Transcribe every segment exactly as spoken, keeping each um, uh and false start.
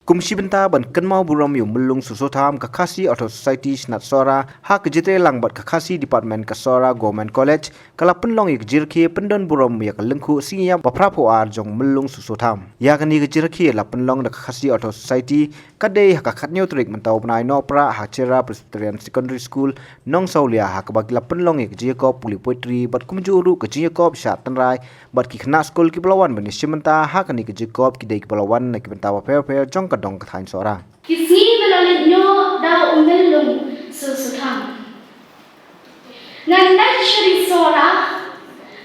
Kum shi bynta ban kynmaw burom ïa u Myllung Soso Tham, ka Khasi Authors' Society Shnat Sohra ha ka jingïatreilang bad ka Khasi Department ka Sohra Government College ka la pynlong ïa ka jingrakhe pyndon burom ïa ka lyngkhuh sngewbha ba phra phew ar jong u Myllung Soso Tham. Ïa kane ka jingrakhe la pynlong da ka Khasi Authors' Society ka dei ha ka khathynñiew tarik mynta u bnai Nohprah ha Cherra Presbyterian Secondary School, Nongsawlia, ha kaba ki la pynlong ïa ka jingïakop pule poetry bad kumjuh ruh ka jingïakop shad tynrai bad ki khynnah skul kiba la wan ban ïashim bynta ha kane ka jingïakop ki dei kiba la wan na ki bynta bapher bapher jong ka dong ka thaiñ Sohra. Ki sngi ba la leit noh da u Myllung Soso Tham. Ngan leit sha ri Sohra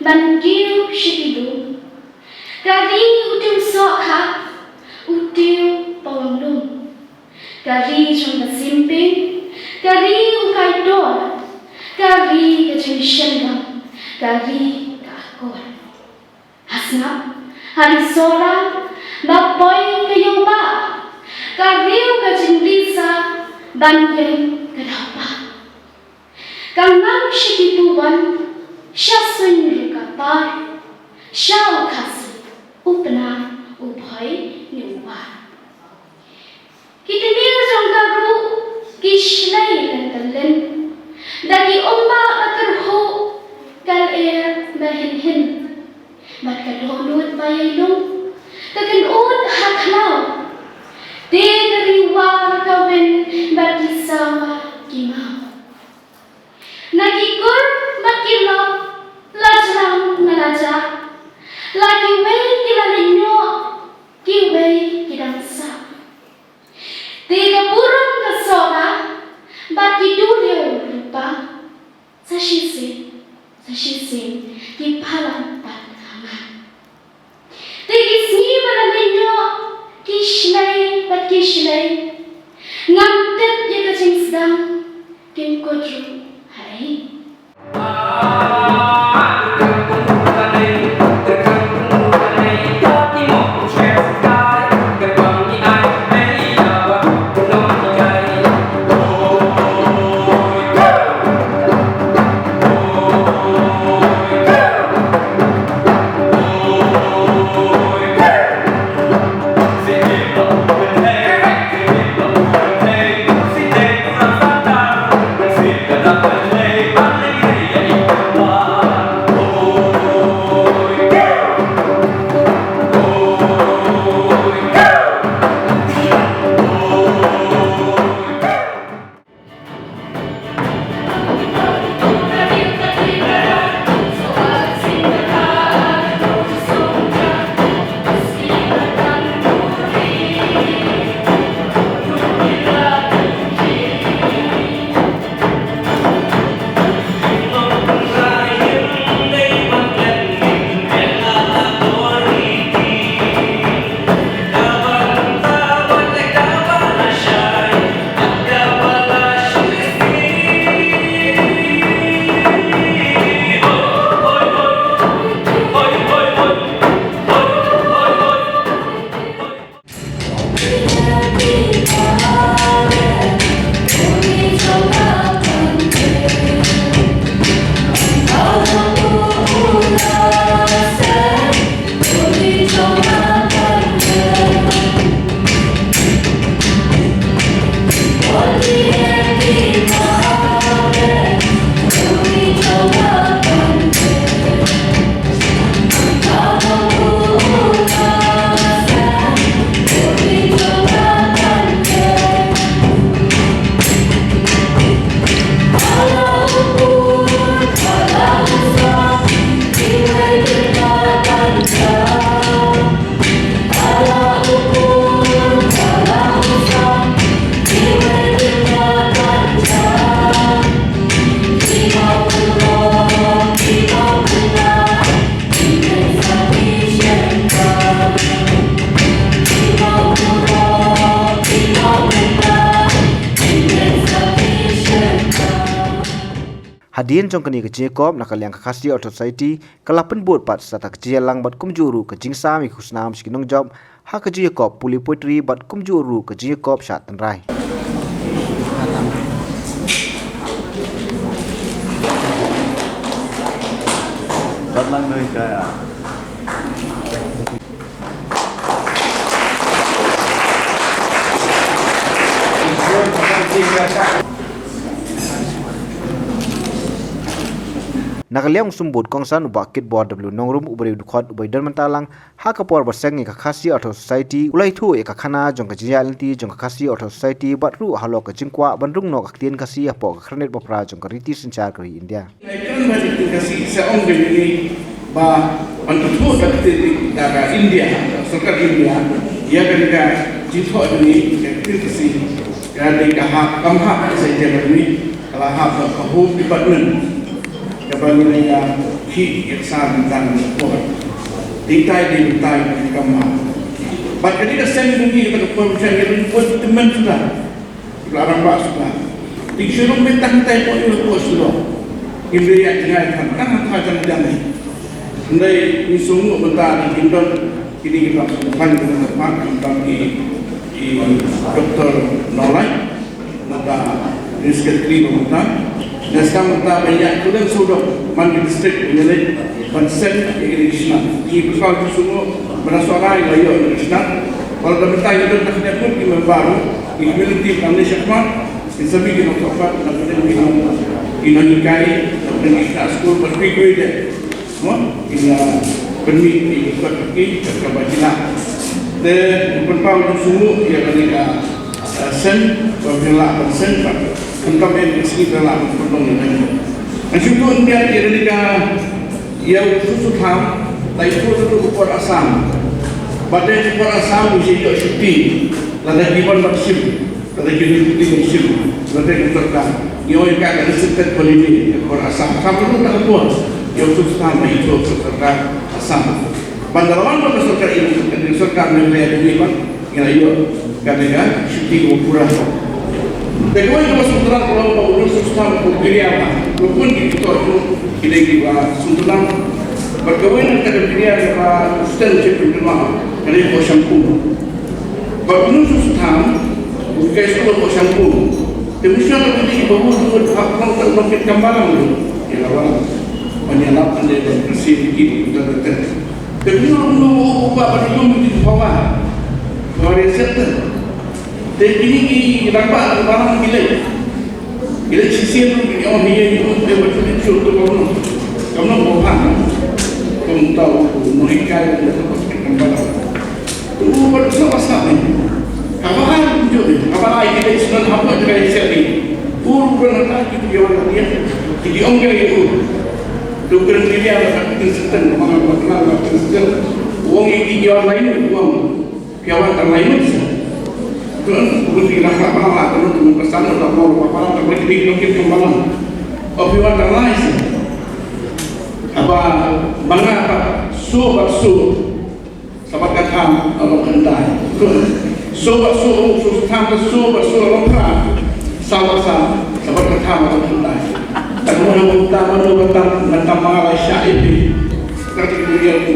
ban kiew sha ki lum. Ka ri u tiew sohkha, u tiew pawnglum. Ka ri jong ka symping, ka ri u kaitor, ka ri ka jingshynrang, ka ri ka akor. Ha sngap, ha ri Sohra ba poi ka ïew bah, ka riew ka jingrisa ban ïeng ka daw bah. Ka ngam sha ki puban, sha suiñ ruh ka par, sha u Khasi, u Pnar, u Bhoi ne u War. Ki tmier jong ka ruh ki shlei lynter lynter, da ki umbah ba tyrhuh, ka lyer ba hin hin, bad ka dohnud ba ïai lung, ka kynnoh ha khlaw. Te ka ri War ka win bad ki sawa ki maw. Na ki kur bad ki lok, la jrang na la jah, la kiwei ki la leit noh, kiwei ki dang sah. Te ka burom ka Sohra bad ki duriaw lypa, sa shisien, sa shisien ki palat bad hangne. Te ki sngi ba la leit noh, ki shlei bad ki shlei, ngam tip ïa ka jingsdang, kim kut ruh ha ei. Hadien jong kane ka jingïakop, na ka liang ka Khasi Authors' Society ka la pynbud pat sa ka jingïalang bad kumjuh ruh ka jingsam ïa ki khusnam sha ki nongjop ha ka jingïakop pule poetry bad kumjuh ruh ka jingïakop shad tynrai. Na ka liang u symbud kongsan u Bah Kitbor W Nongrum, u briew dkhot u ba i don mynta lang ha ka por ba seng ïa ka Khasi Authors' Society, u la ïathuh ïa ka khana jong ka jingïaid lynti jong ka Khasi Authors' Society bad ruh halor ka jingkwah ban rung noh ka ktien Khasi hapoh ka khyrnit bapra jong ka riti synshar ka ri India. Kren bha ïa ka ktien Khasi, sa ong ka jong ngi ba ban kthuh da ka ktien, da ka India, sorkar India, ïa kane ka jingthoh jong ngi ka ktien Khasi, ka dei ka hap, kam hap sa ïa ka jong ngi, ka la hap da ka Home Department, kaba ngi la ïa khih ïa ka sa bynta na ka por. Dei tai, dei tai, kam hap. Bad ka dei ka seng jong ngi, kata ka por, ngi la ring bad tymmen suda. Ki la rangbah suda. Te ki shu rung beit tang tai, poi ïa u poi shu. Ngim dei ïa jngai than tang ha jang jang. Hynrei ngi sngewnguh mynta ki don kine ki bang sngewthuh ki don, ki don ki, ki Doktor Nonglait, mynta Secretary mynta. Ngi sngewthuh mynta ba ïa ki don sawdong man ki district, ïa lei ban send ïa kine ki shnat. Ngi pynpaw jingshukor ba na Sohra ngi la ïoh ïa ki shnat. Wat la mynta ngi don tang ki member ki community ba ngi shakmat. Ki sah ki nongthoh pat, na ka liang ki nong, ki nonghikai, na ka liang ki shnat skul, bad kiwei kiwei de. Mo, ki la pynmih ïa ki kot ki, kaba ki lah. Te pynpaw jingshukor ïa kane ka, eh, send, ba phi lah ban send, bad khamtam em ka sngi phi lah ban pynlong ïa kane. Ngan shu ïathuh ïa kane ka, ïa u Soso Tham, la ïathuh ïa u por Assam. Bad dei u por Assam ngi shu ïoh shuti, lada ki wan bad shim. Kata ki ri ki ri shim, kata ki sorkar. Ngi ong ka ka restricted holiday, ka por Assam. Ka por ka por. Ïa u Soso Tham, ïa u sorkar Assam. Ban da wan ka sorkar ini, ka sorkar Meghalaya ini, ban ngi la ïoh ka dei ka shuti ka pura. Te kawei ka sutran ka long ba u Soso Tham u biria ba. Ko pun ki to ki dei ki ba sutran. Ba kawei na ka biria ba sten chip ki ma. Ka dei ko shampoo. Ba u Soso Tham u kai shuh ko shampoo. Te u Soso Tham u dei ba u, u hap long tang long kit kam balang u. Ïa la balang. Ban ïalap ande ban bersih dikit, uta uta. Te u, u, u, u ba ban ïum dikit hawa. Hawa riset te. Te kine ki rangbah balang ki leit. Ki leit shisien ruh ki ong hi ïa u te ba tu shu tu ba u. Kam long ba u hap. Kum tau u nonghikai u te ba ki kam balang. U ba sngewbha sngewbha ni. Haba ai ku jong ni, haba ai ki dei sngewbha haba ki dei sngewbha ni. U ruh ba nang ki wan na dia. Ki ong ïa u. Tu kren ki dia ba ki seten, ba ki seten. U ong ïa ki wan lain, u ong. Ki wan tang lain. Tu ku ti rak rak rak rak tu pasan tu tak mau paparan tak boleh kini kini kini malam. O ki wan tang lain. Haba manga ba su ba su. Sabat ka tham a long khyndai. Soo bad soo, soo tham bad soo bad soo a long phra. Saw bad saw, sabat ka tham a long khyndai. Tang mano ba tam, mano ba tam, ngan tam ma la sha ïa phi. Ka ti ku ïa ku.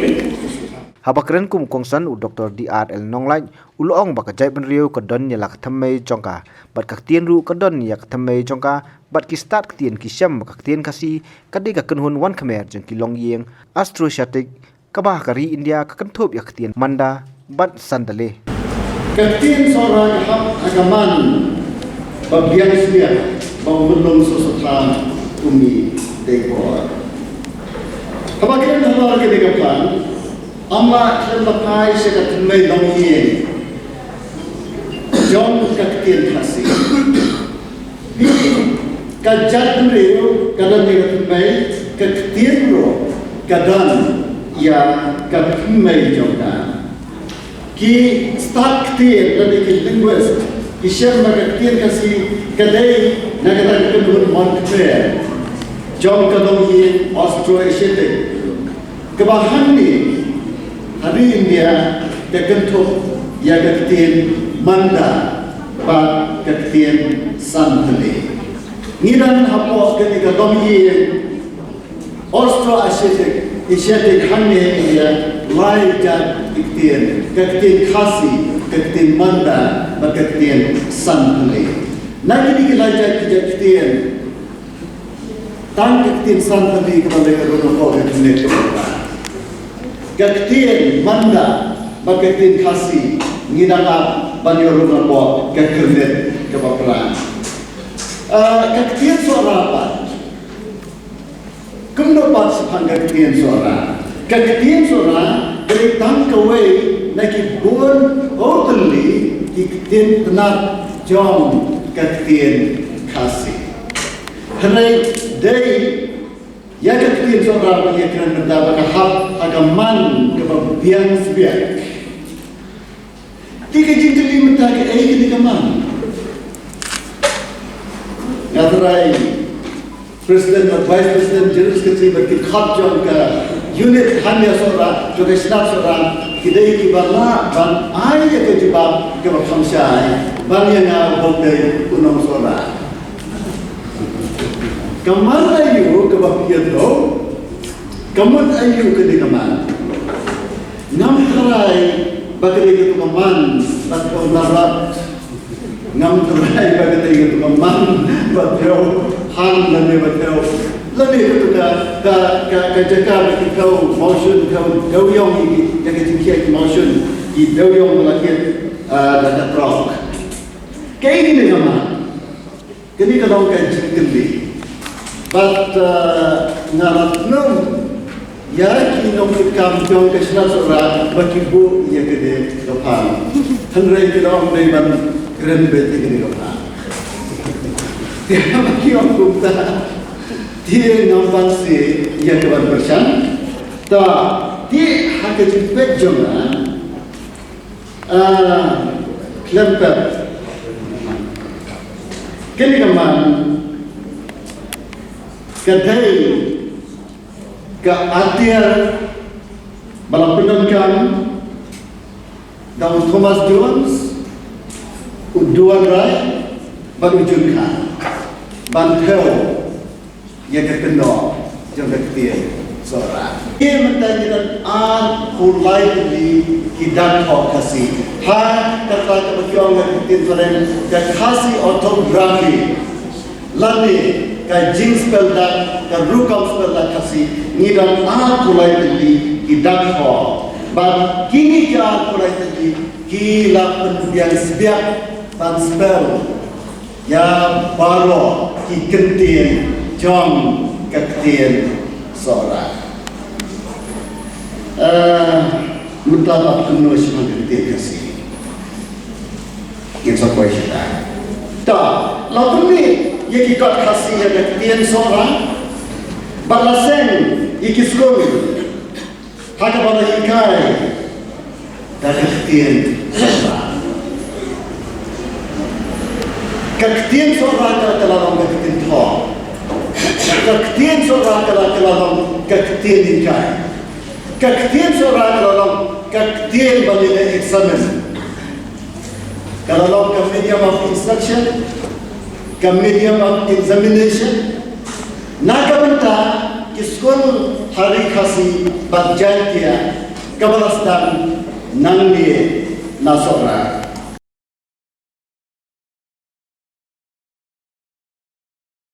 Haba kren kum u kongsan u Doktor D R L Nonglait, u la ong ba ka jaitbynriew ka don ïa la ka thymmei jong ka, bad ka ktien ruh ka don ïa ka thymmei jong ka, bad ki stad ktien ki shem ba ka ktien Khasi ka dei ka kynhun wan khmer jong ki longïing Austroasiatic, kaba ha ka ri India ka kynthup ïa ka ktien Manda bad Santali. Ka ktien Sohra ka hap ha ka man ba biang shiliang ba u Myllung Soso Tham u mih dei bor. Haba kren halor kane ka plan, ym lah khlem da phai sha ka thymmei longïing jong ka ktien Khasi. Ka jaitbynriew ka don ïa ka thymmei, ka ktien ruh ka don ïa ka thymmei jong ka. Ki stad ktien lane ki linguist ki shem ba ka ktien Khasi ka dei na kata ka kynhun mon ktien jong ka longïing Austroasiatic. Kaba hangne ha ri India ka kynthup ïa ka ktien Manda bad ka ktien Santali. Ngi don hapoh kane ka longïing Austroasiatic, Asiatic hangne ha India lai jait ki ktien, ka ktien Khasi, ka ktien Manda bad ka ktien Santali. Na kine ki lai jait ki jait ktien, tang ka ktien Santali kaba la ïa rung hapoh ka khyrnit kaba phra. Ka ktien Manda bad ka ktien Khasi ngi dang ap ban ïa rung hapoh ka khyrnit kaba phra. Ah, ka ktien Sohra pat. Kumno pat shaphang ka ktien Sohra? Ka ktien Sohra ka dei tang kawei na ki bun hawtylli ki ktien tnat jong ka ktien Khasi. Hynrei dei ïa ka ktien Sohra ban ïakren mynta ba ka hap ha ka man kaba biang sbiak. Te ka jingkylli mynta, kaei kane ka man? Nga tharai President bad Vice President, General Secretary bad ki khap jong ka unit hynñiew Sohra, jong ka shnat Sohra, ki dei kiba lah ban ai ïa ka jubab kaba kham shai ban ïa nga uba dei u nong Sohra. Ka man aïu kaba phi ïathuh? Ka mut aïu kane ka man? Ngam tharai ba ka dei kato ka man ba thew narap. Ngam tharai ba ka dei kato ka man ba thew han lane ba thew, lane kato ka, ka, ka, ka jaka ba ki thew mawshun, thew dewiong ïa ki, ïa ka jingkhia ki mawshun, ki dewiong ba la kit, ah, da ka trok. Kaei kane ka man? Kane ka long ka jingkylli. Bad, uh, nga la pynlong ïa ki nongkitkam jong ka shnat Sohra ba ki buh ïa kane ka phang. Hynrei ki la ong dei ban kren beit ïa kane ka phang. Te haba ki ong kumta, te ngam banse ïa kaban pyrshang. Ta, te ha ka jingpeit jong nga, Ah, khlem pep. Kane ka man ka dei ka atiar ba la pyndonkam da u Thomas Jones, u Duan Rai bad u Jun Khan ban thew ïa ka kynnoh jong ka ktien Sohra. Te mynta ngi don arphew lai tylli ki dak thoh Khasi. Ha kata kaba ki ong ha ka ktien phareng ka Khasi orthography lane ka jingspell dak, ka rukom spell dak Khasi, ngi don arphew lai tylli ki dak thoh. Bad kine ki arphew lai tylli ki la pynbiang sbiak ban spell ïa baroh ki kyntien jong ka ktien Sohra. Eh, mynta pat kumno shaphang ka ktien Khasi? Ngin sa poi shatai. Ta, la pynmih ïa ki kot Khasi ïa ka ktien Sohra, bad la seng ïa ki skul ha kaba la hikai da ka ktien Sohra. Ka ktien Sohra ka, ka la long ka ktien thoh. Ka ktien Sohra ka la, ka la long ka ktien hikai. Ka ktien Sohra ka la long ka ktien ba ngi leh examen. Ka la long ka medium of instruction, ka medium of examination. Na ka bynta ki skul ha Ri Khasi bad Jaintia kaba la sdang nangne na Sohra.